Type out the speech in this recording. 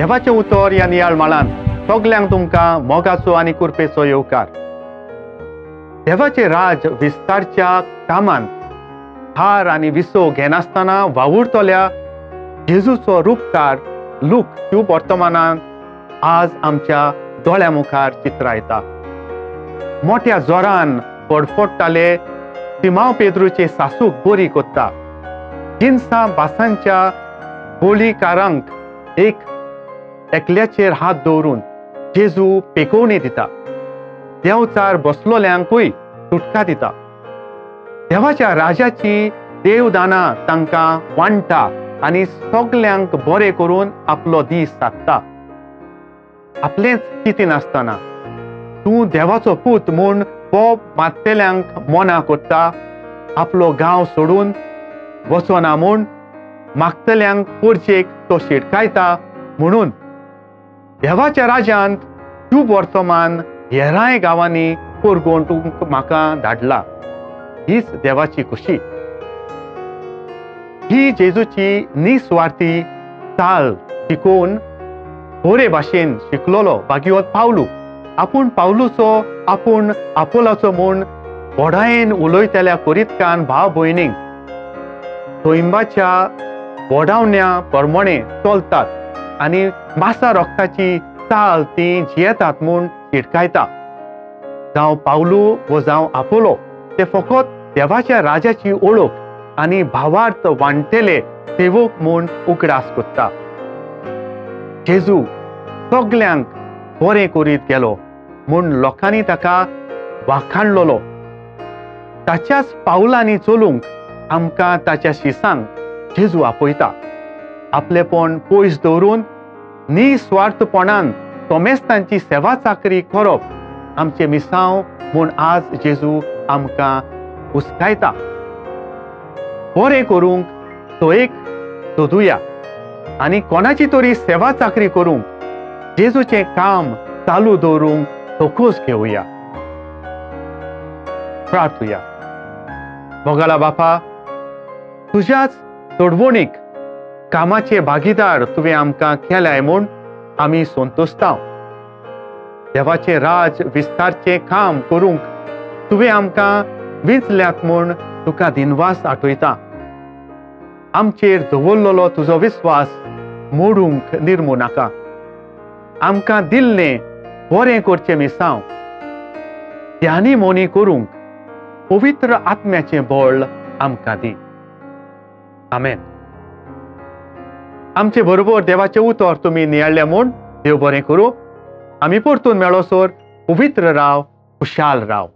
देवाचें उतर ह्या नियाळ माळान सगल्यांक तुमकां मोगाचो आनी कुरपेचो येवकार. देवाचें राज विस्तारच्या कामांत हार आनी विसो घेनासतना वावुरतल्या जेजूचो रुपकार लूक ह्यो वर्तमानान आज आमच्या दोळ्या मुखार चित्रायता. मोठ्या जोरान फडफडटाले सिमांव पेद्रूचे सासूक बरी कोत्ता. जिन्सां भासांच्या बोलीकारांक एक एकल्याचेर हात दवरून जेजू पेकोवणी दिता. देवचार बसलोल्यांकूय सुटका दिता. देवाच्या राजाची देवदानां तांकां वांट्टा आनी सगल्यांक बरें करून आपलो दीस सादता. आपलेंच चिंतिनासतना तूं देवाचो पूत म्हूण बोब मात्तेल्यांक मना कोत्ता. आपलो गांव सोडून वचना म्हूण मागतल्यांक पोरचेक तो शिटकायता. म्हणून देवाच्या राजांत तूं वर्तमान हेरांय गांवांनी पोरगोंटूंक म्हाका धाडला. हीच देवाची खुशी. ही जेजूची निस्वार्थी चाल शिकोवन बरे भाशेन शिकलोलो भाग्यवत पावलू आपूण पावलूचो आपूण आपोलाचो म्हूण व्हडायेन उलयतल्या कोरितकान भाव भयणींक सोयंबाच्या बोडावण्या प्रमाणे चलतात आनी मासा रोगताची चाल ती जियेतात म्हूण शिटकायता. जावं पावलू वो जावं आपोलो ते फकत देवाच्या राजाची ओळख आनी भावार्थ वांट्टेले सेवक म्हूण उगडास कोत्ता. जेजू सगल्यांक बरें करीत गेलो म्हूण लोकांनी ताका वाखाणलोलो. ताच्याच पावलांनी चलूंक आमकां ताच्या शिसांक जेजू आपयता. आपलेपण पयस दवरून निस्वार्थपणान तोमेस्तांची सेवा चाकरी करप आमचें मिसांव म्हूण आज जेजू आमकां उस्कायता. बरें करूंक तो एक सोदुया आनी कोणाची तरी सेवा चाकरी करूंक जेजूचें काम चालू दवरूंक तोखोस घेवया. प्रार्थुया. मोगाला बापा, तुज्याच सोडवणीक कामाचे भागीदार तुवें आमकां केल्याय म्हूण आमी संतोशता. देवाचें राज विस्तारचें काम करूंक तुवें आमकां विंचल्यात म्हूण तुका दिनवास आठयता. आमचेर दवरलेलो तुजो विस्वास मोडूंक निर्मू नाका. आमकां दिल्लें बरें करचें मिसांव ध्यानी मोनी करूंक पवित्र आत्म्याचें बळ आमकां दी. आमेन. आमचे बरोबर देवाचें उतर तुमी नियाळ्ळें म्हूण देव बरें करूं. आमी परतून मेळोसर पवित्र राव, खुशाल राव.